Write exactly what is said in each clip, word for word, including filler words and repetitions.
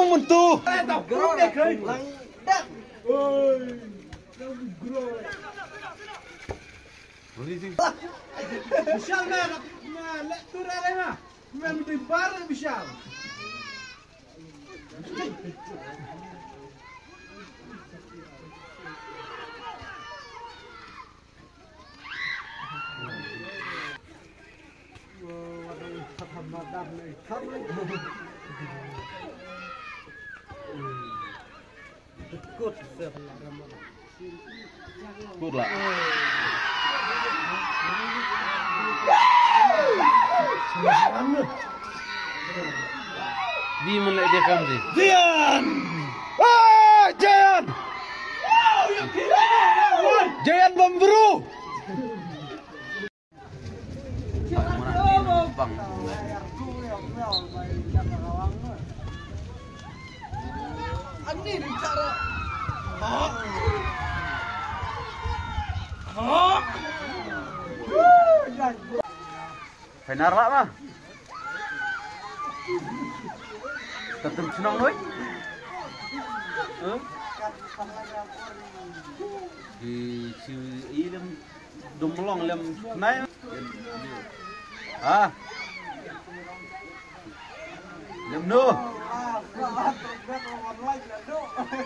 Muntu. Bishal, man, man, leh tur alai ma. Man, mesti bar, Bishal. Good lah. Di mana dia kam di? Jayan! Ah, Jayan! Jayan Bambru! Painar lah mah. Tatum chnong noi. Huh? Di si ilem. Dum long lem nai. Ha. Lem no.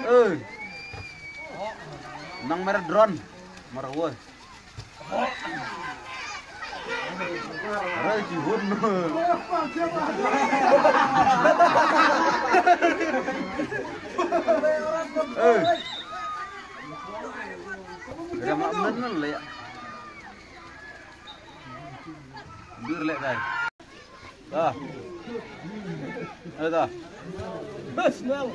Eh. Nang mer drone. Mer wo. Rai ji hun. Eh. Dah mak men men le. Dur lek kai. Dah. Eh, dah. Bes nang.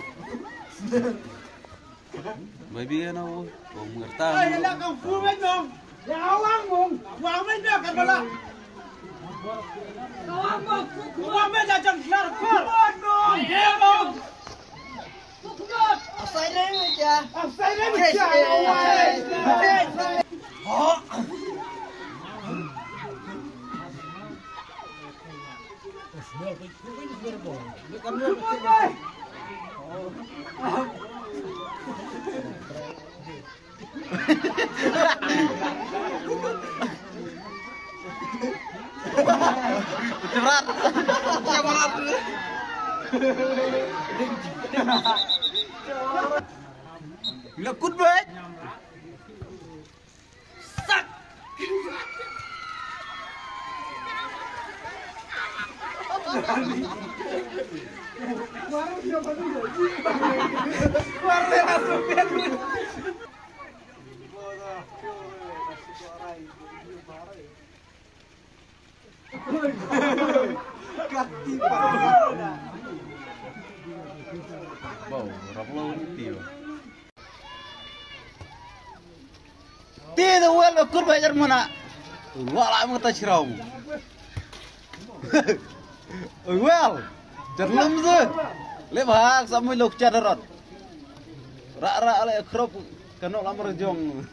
Bai bi na u. Ong ngerta. Ai, la kang fu men dong. Ya awang dong. Wang men dah kan bala. Awang dong. Wang men dah jang lar par. Ai, eh, dong. Berat. Berat. Lekut baik. Sak. Bau, rap lo ni tio. Ti da wel ba kur ba jar mana. Wala mata chirau. Wel. Jar lum ze. Le ba sa mui lok jar rot. Ra ra le krop kano lamar jong.